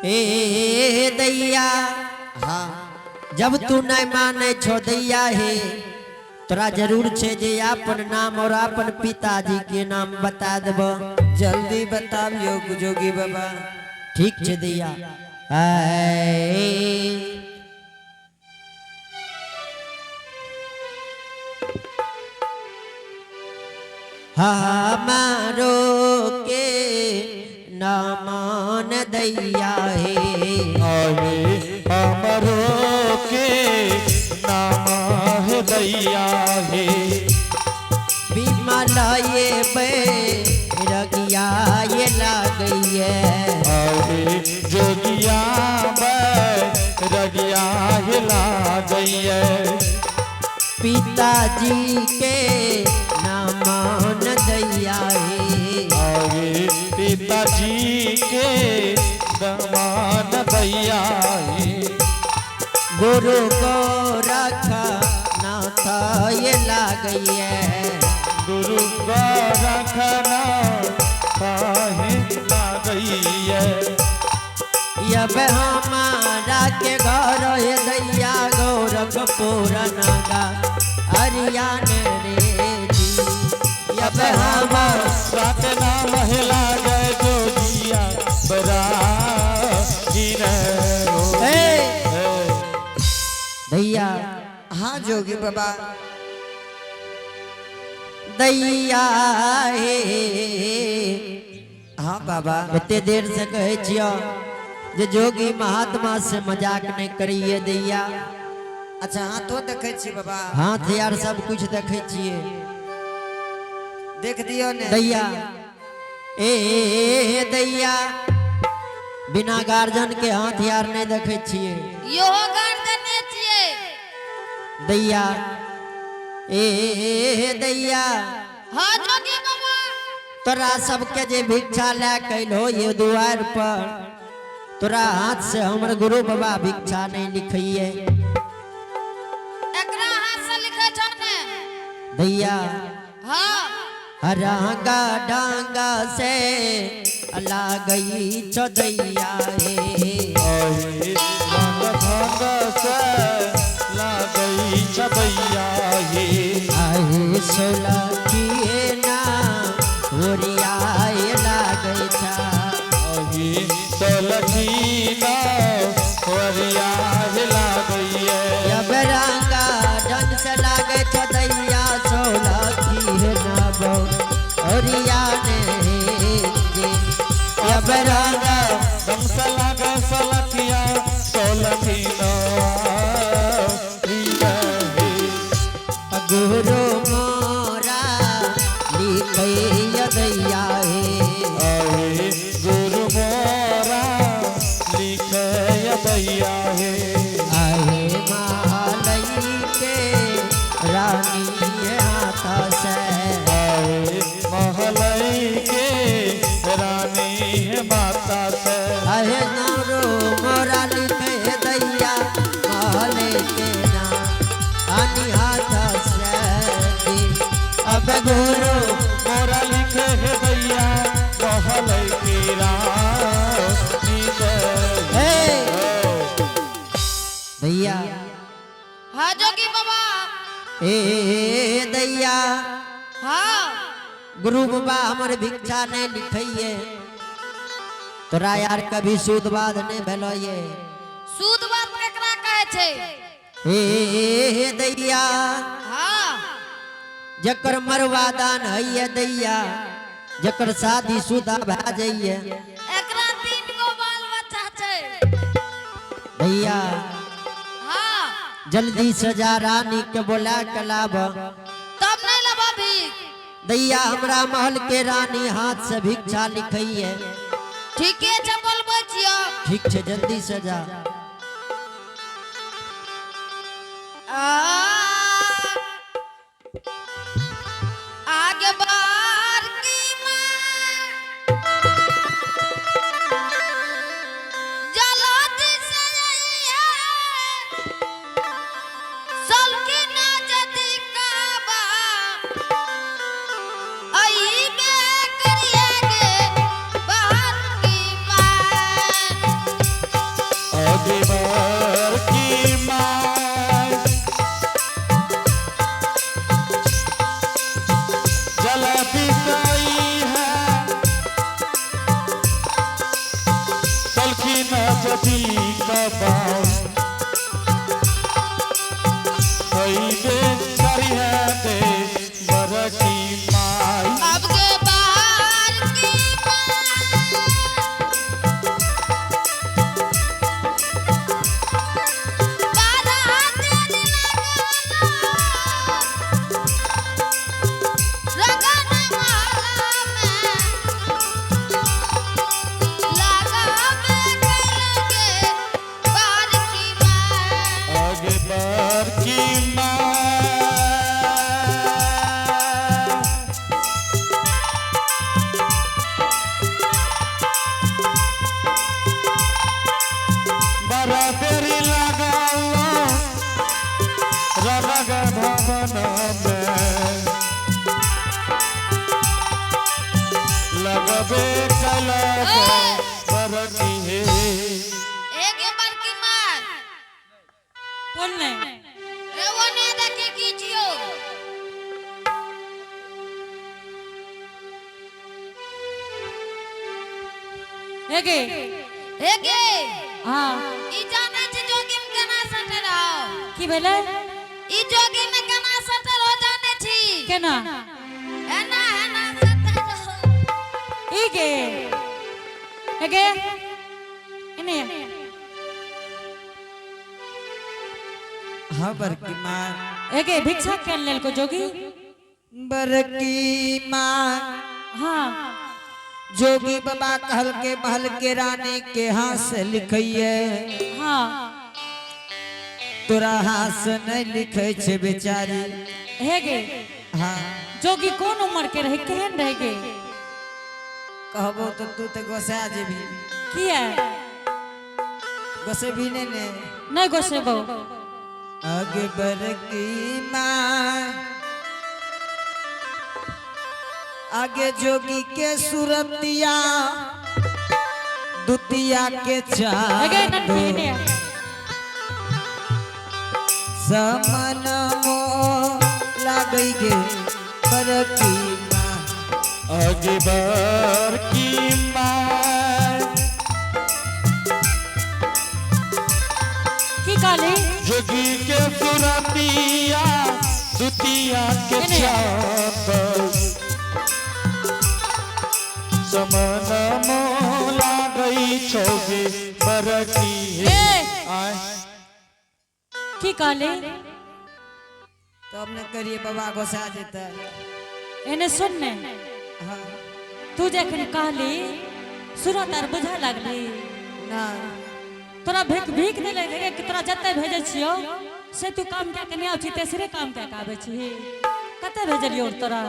ए दैया। हाँ। जब तू नहीं माने छो दैया हे, तोरा जरूर छे जे अपन नाम और अपन पिताजी के नाम बता देब। जल्दी बताबियो जोगी बाबा। ठीक छे दैया। आए। हमारो के नामान दैया हे। अरे हमरो के नाम है दैया हे। बिमल ये बे रगिया ये लागैये। अरे जोगिया रगिया हिला गैये। पिताजी के नामान दैया हे। अरे पिताजी के दमान दैया हे। गुरु को रखा नाथ ये लागैये। गुरु को रखना काहे लागैये। अब हमारा के घर हे दैया गोरखपुर नागा हरियाण रे जी। अब हमारा सात नाम हिला गए जोगिया बरा ए दैया। हाँ जोगी बाबा। दैया हे। हाँ बाबा। एते देर से कहै छियो जे जोगी महात्मा से मजाक नहीं करिए दैया। अच्छा हाथो देखै छी बाबा? हाथ यार सब कुछ देखै छियै। देख दियो ने। दैया, ए दैया, बिना गार्जियन के हाथ यार नहीं देखै छियै। इहो गार्जियने छियै। दैया, ए दैया। हाँ जोगी बाबा। तोरा सबके जे भिक्षा लए के अइलहो ये दुआर पर, तोरा हाथ से हमर गुरु बाबा भिक्षा नहीं लिखैये। एकरा हाथ से लिखै छौ ने? दैया। हाँ। रंगा डांगा से लागई छो दैया हे। रंग ढंग से लागई छदैया हे। आहे सोलखिए ना ओरियाए लागै छा। अही सलखीना वरिया लागैये। जब रंगा ढंग से लागै छो दैया सोलखिए ना बो ओरिया ने जे। जब रंगा ढंग से लागे सलखिया सोलखीना गुरु मोरा लिखै दैया हे। अहे गुरु मोरा लिखे दैया हे। आहे मालई के रानी हाथ से। आहे महलई के रानी है माता से। आहे नारो मोरा लिखे दैया माले के रानी हाथ से। अब गुरु मोरा लिखे है दैया महलई के रानी से। हे दैया। हाँ जोगी बाबा। ए दैया। हाँ। गुरु बाबा हमर भिक्षा नहीं लिखैये, तोरा यार कभी सूद बाद नहीं भेलो ये? सूद बात केकरा कहै छै? ए दैया। हाँ। जकर मरवा दान हैये दैया, जकर शादी शुदा भए जाइए। एकरा 3 गो बाल बच्चा छै। दैया। हाँ। जल्दी से जा, रानी के बोला के लाब। तब नहीं लेबा भीख? दैया, हमरा महल के रानी हाथ से भिक्षा लिखैये। ठीके छै, बोलबै छियौ। ठीक छै, जल्दी से जा। आ आगे बार की माँ जलद से अइहे, सलकी नजदी काबा, अइबे करिए गे बार की माँ। जदी कबाऊ अइबे करिहे दे बरकी माई। अब के बाहर की माँ बारा दिन लगल रगन माला में लगावे के बार की माँ। आगे बरकी माँ। बड़ा देरी लागल रग भवन में लगबे कलक बरकी हे। एक बार की माँ बोल ने। रे वो ने देखे की छियो। हे गे। एगे हाँ। ई जाने छी जोगी में केना सटल हो। की भेलै? ई जोगी में केना सटल हो जाने छी। केना? एना एना सटल हो। ई गे, हे गे, एने आ। हाँ बरकी माँ। हे गे, भिक्षा केन लेलको जोगी? बरकी माँ। हाँ। जोगी बाबा कहल के महल के रानी के हाथ से लिखिए। हाँ। तोरा हाथ से नहीं लिखे छे बेचारी। हे गे। हाँ। जोगी कोन उम्र के रहे, केहन रहे गे? कहबो तो तू तो गोसा जेबी। किया? गोसेबी ने ने? नहीं गोसेबो। आगे बरकी माँ, आगे जोगी के सुरतिया दुतिया के हे गे ननकी, चाँद एने आ। समन मो लागई गे बरकी माँ। आगे बरकी माँ। की कहली? जोगी के सुरतिया दुतिया के एने। चाँद समन मोला गई छोगे बरकी हे। ए। आय। की कहली? तब ने करिए बाबा गोसा जेता। एने सुन ने। हाँ। तू जखन कहली सुरत आर बुझा लागली? ना। तोरा भीख भीख नहीं लगे कि तोरा जते भेजै छियो से तू काम कए के नहीं आबै छी, तेसरे काम कए के आबै छी। कते भेजलियो तोरा?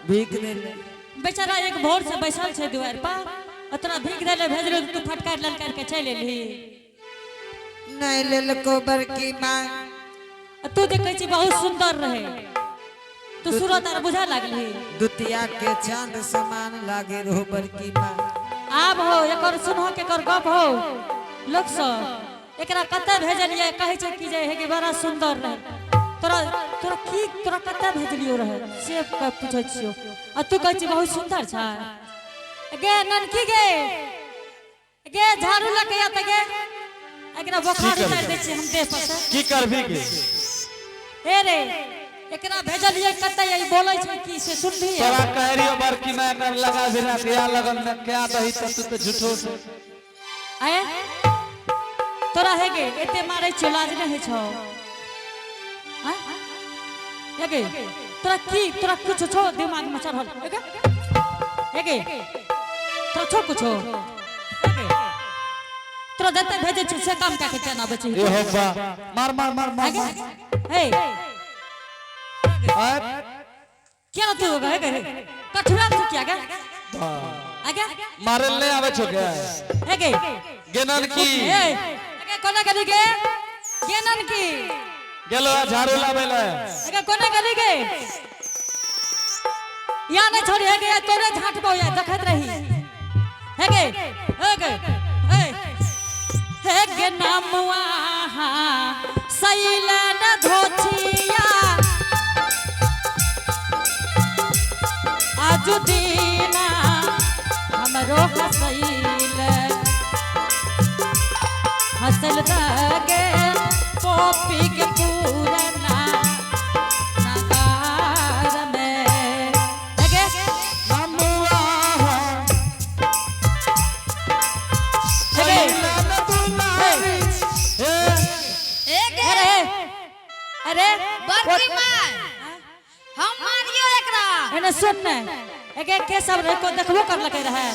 भीख देले। बेचारा एक भोर से बैसल छै दुआरि पर आ तोरा भीख दै लए भेजलियो तऽ तू फटकार ललकार के चलि एलही। नहीं लेलको बरकी माँ। आ तू देखै छी बहुत सुंदर रहे, तू सूरत आर बुझा लागली? दुतिया के चांद समान लागे रहो बरकी माँ। आब हो एकर सुनहो के एकर गप हो लोक सब। एकरा कते भेजलियै? कहै छै कि जे हे कि बड़ा सुंदर रहे। तोरा तोरा की तोरा कते भेजलियो रहे से पूछै छियो आ तू कहै छी बहुत सुंदर छै। गे ननकी, गे गे, झाड़ू लऽ के आ तऽ गे, एकरा बोखार की करबै? उतारि दै छियै हम देह पर से। की करबी गे? हे रे, एकरा भेजलियै कते? ई बोलै छै की से सुनबही? तोरा कह रहियो बरकी माँ कर लगा बिना क्या लगन में क्या दही त तू तो झूठो से। आए तोरा हे गे, एते मारै छियो लाज नहि होइ छौ? आँय? हे गे, तोरा की तोरा कुछ छौ दिमाग में चढ़ल? हे गे, हे गे, तोरा छौ कुछो? हे गे, तोरा जते भेजै छियो से काम कए के केना आबै छी? ए हो बा, मार मार मार मार आगे मार। हे। आय। केना तू हे गे, कठुआल तू किया गे? बा। आगे। मारे ले आवे छो गे? हे गे। गेनन की? हे गे, कोना गेली गे? गेनन की? गेलो आ झाड़ू लावे ले। अगे कोना गेली गे? या नहीं छोड़ी हे गे, तोरे झाटबो या देखैत रही। हे गे, हे गे, हे हे गे, नामुआ सैलन धोछिया आजु दीना हमरो हसैल। असल दागे पॉपी के पूरना नगार में लगे नमुआ लगे दुलारी ए ए गे अरे अरे बड़की माय हम मारियो एकरा एने सुन ने एके के सब रहे को देखबो कर लगे रहे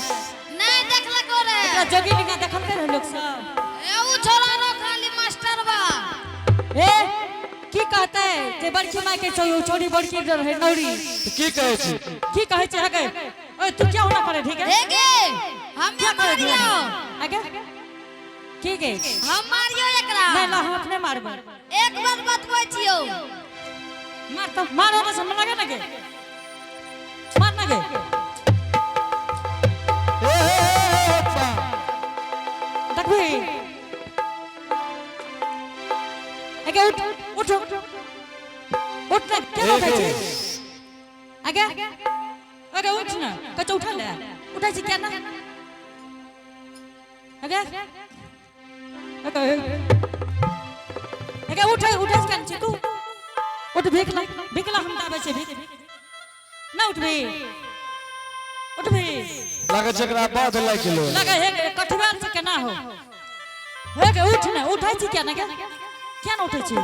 नहीं देखलको रे एकरा जोगी लिंगा देखल के रहे लोग सब ए उ छोरा रो खाली मास्टर बा ए की कहते है जे बड़की माय के चोरी चोरी बड़की रहे नौरी की कहै छी की कहै छै हगे ओए तू क्या होना करे ठीक है ए गे हम क्या करे मारियो आगे की गे हम मारियो एकरा नहीं ला हम अपने मारबो एक बार बतबै छियो मार तो मारो बस हम लगे ना गे मार ना गे ए ए, ए, पा देखबी आगे उठ उठ उठ ना क्या उठै छै आगे आगे उठ ना कच्चा उठा ले उठै छै क्या ना आगे आगे आगे उठ उठै छै केना छै तू उठ भीख ला भीख ला हम दाबै छै भीख ना उठबी उठबी लागै छै एकरा बध लागि गेलै लगे हे कठुआर से केना हो हे गे उठ ने उठै छी केना गे केना उठै छी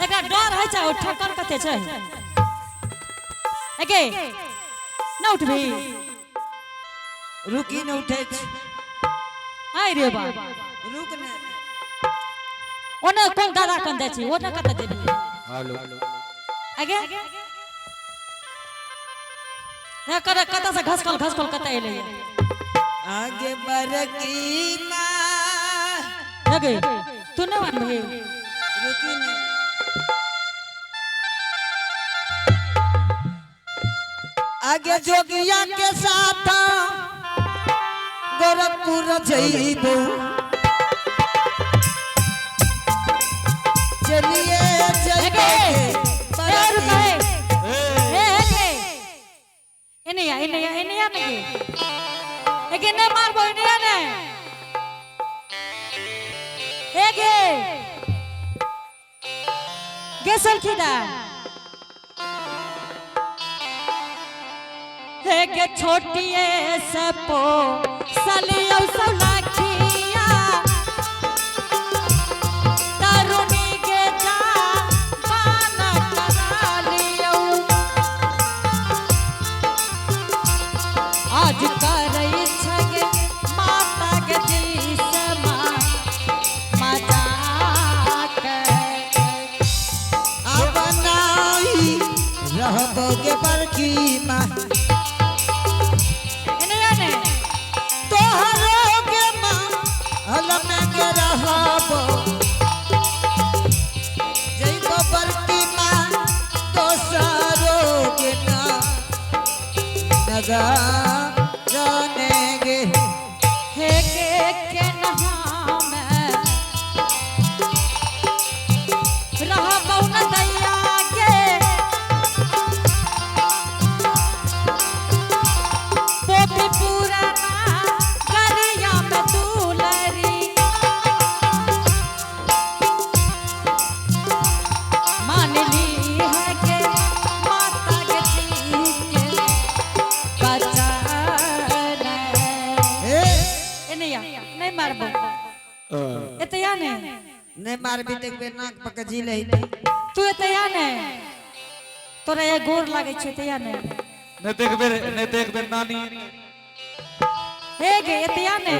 एकरा डर होइ छै ठक्कर कते छै एगे ना उठबी रुकी न उठै छी आइ रे बा रुक ने ओने कोन दादा कन जाइ छी ओने कते देबी हेलो आगे ना कर कत से घसकल घसकल कत एलै आगे बरकी माँ एगे तू ना मानबी रुकी ने आगे जोगिया के साथ गोरखपुर जइबो चलिए एगे जइबो ए रुक हे ए एगे एने आ एने आ एने आ ने गे एगे ने मारबो एने आ ने एगे गे सलखीदा एगे छोटिए सपो सलियो सलाखिया तरुणी के जा पान करा लियो आज करै छगे माता के दिसमा मजाक अब नाई रहबोगे बरकी माँ एने एने तोहरो के माँ हल में के रहबो जइबो बरकी माँ दोसरो के ना नगा जानेगे हे के नहाम रहबौ न दैया के पोपी पुराना गरिया में दुलरी मान ली है के माता के जी के बचाना ए एने या नहीं मारबो एते या ने नहीं मारबी त एक बेर नाक पक जी लही नहीं तू एते या ने तोरा ये गोर लागे छै एते या ने नहि तऽ एक बेर नहि तऽ एक बेर नानी हे गे एते या ने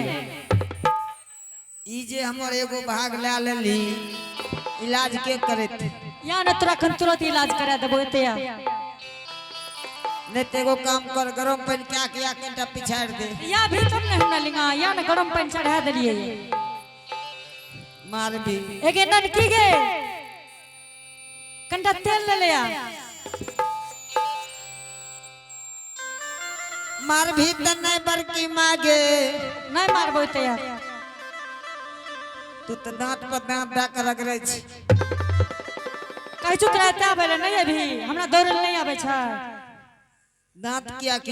ई जे हमर एगो भाग ला लेली इलाज के करत या ने तोरा खन तुरंत इलाज करा देबो एते या नहीं तो एगो काम कर गरम पानी क्या किया कनिटा पिछाड़ दे या भीतर ने हमरा लिंगा या ने गरम पानी चढ़ा देलिए मारबी एगे ननकी गे कंटा तेल ले ले आ मारबी त नहीं बरकी मागे नहीं मारबो एते या तू त दांत पर दांत दए के रगड़ै छी कहै छु तोरा एते आबै ले नहीं अभी हमरा दौड़े ले नहीं आबै छै दांत किया कि